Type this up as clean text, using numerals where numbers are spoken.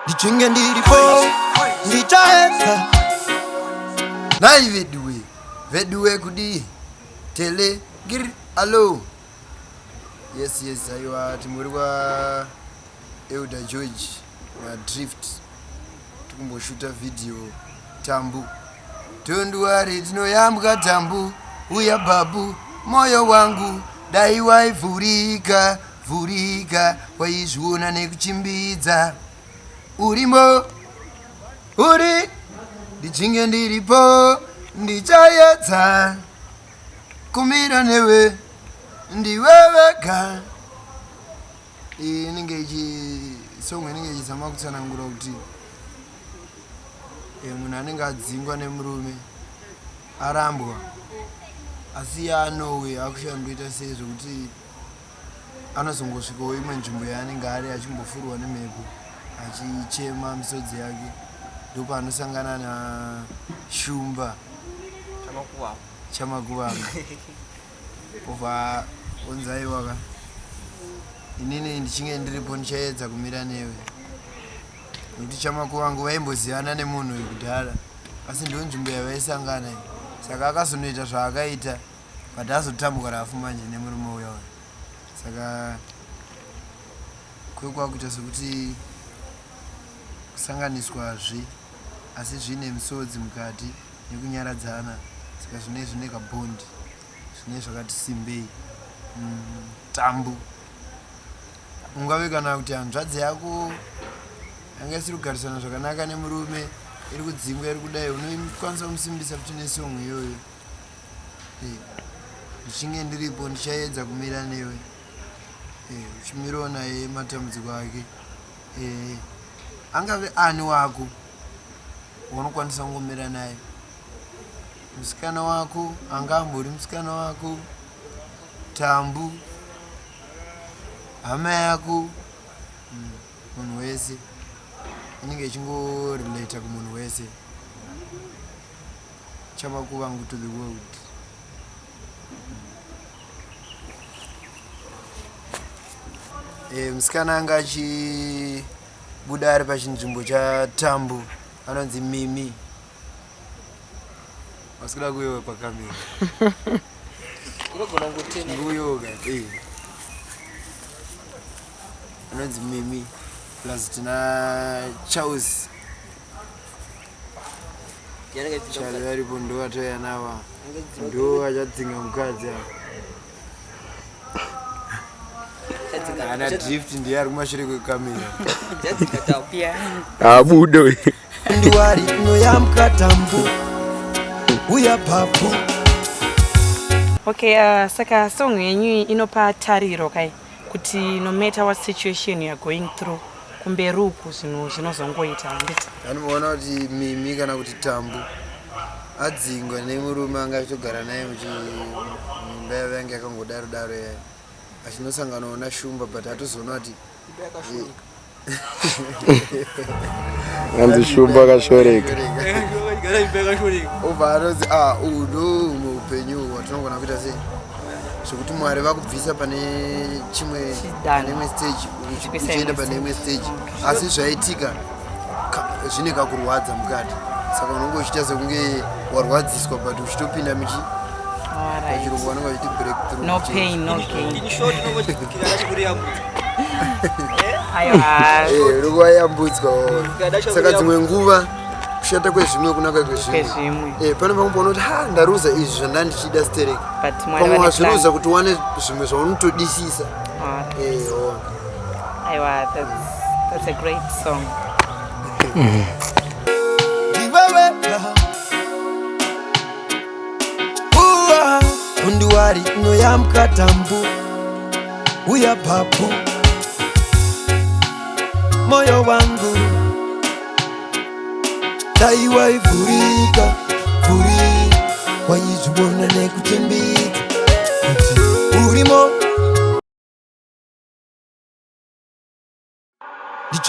Ndichinge ndiripo ndichaedza. Nhai veduwe, veduwe kudii? Tele, gir, alo. Yes, yes, aiwa timbori kwa Elder George na Drift. Tikumboshuta video Tambu. Don't worry, tinoyambwa Tambu, uya babu, moyo wangu dai waivhurika, vhurika, waizviona nekuchimbidza. Urimo, uri, ndichinge ndiripo, ndichaedza kumira newe, ndiwe wega. Iyi inenge ichi song inenge ichizama kutsanangura kuti munhu anenge adzingwa nemurume arambwa asi iye anowe akushandoita sei zvekuti anozongosvikawo imwe nzvimbo yaanenge ari achimbofurwa nemhepo achichema misodzi yake ndopaanosangana naShumba Chamakuvangu obva onzi aiwa ka inini ndichinge ndiripo ndichaedza kumira newe nekuti Chamakuvangu vaimbozivana nemunhu uyu kudhara asi ndiyo nzvimbo yavaisangana iyi saka akazonoita zvaakaita but azotambwa rafu manje nemurume uya uyu saka kwekwakuita sekuti kusanganiswazve asi zvine misodzi mukati nekunyaradzana saka zvine zvine kabond zvine zvakati simbei. Tambu ungave kana kuti hanzvadzi yako yanga isiri kugarisana zvakanaka nemurume iri kudzingwa iri kudai unokwanisa kumusimbisa futi nesong iyoyo. Ndichinge ndiripo ndichaedza kumira newe uchimirawo naye matambudziko ake. Angave ani wako waunokwanisa kungomira naye musikana wako anga ambori musikana wako Tambu hama yako munhu wese inenge ichingorelata kumunhu wese. Chamakuvangu to the world. Musikana anga achibuda ari pachinzvimbo chaTambu anonzi Mimi. Vasikuda kuyewa pakamera. Unogona kungotena. Nguyoga. Anonzi Mimi. Plus tina Charles. Charles varipo ndo vatouya nava. Ndo vachadzinga mukadzi ava. Ana Drift ndiye ari kumashure kwekamera. Abudo. Ndiwari inoyamka Tambu uya papu. Okay, saka song yenyu inopa tariro kai kuti no matter what situation you are going through kumberi uku zvinhu zvinozongoita handiti? Anoona kuti Mimi kana kuti Tambu adzingwa nemurume anga achitogara naye muchimba yavo yange yakangodaro daro yayo achinosanganawo naShumba but atozoona kuti Hanzi Shumba akashoreka. Obva anonzi ah uhu ndo humwe upenyu hwatinogona kuita sei zvekuti Mwari vakubvisa pane chimwe pane imwe stage uchienda pane imwe stage asi zvaitika zvine kakurwadza mukati saka unonge uchiita sekunge warwadziswa but uchitopinda michi pachirungu vanenge vachiti breakthrough. No pain, no gain. In short, unongoti Uri kuvayambutswa. Saka dzimwe nguva kushata kwezvimwe kunaka kwezvimwe. Pane pamwe paunoti ha ndaruza izvi zvanda ndichida stereki, pamwe wazviruza kuti uwane zvimwe zvaunotodisisa. Aiwa, that's a great song. Undiwari inoyamka Tambu uya papu moyo wangu dai waivhurika vhurika waizviona nekuchimbidza kuti urimo.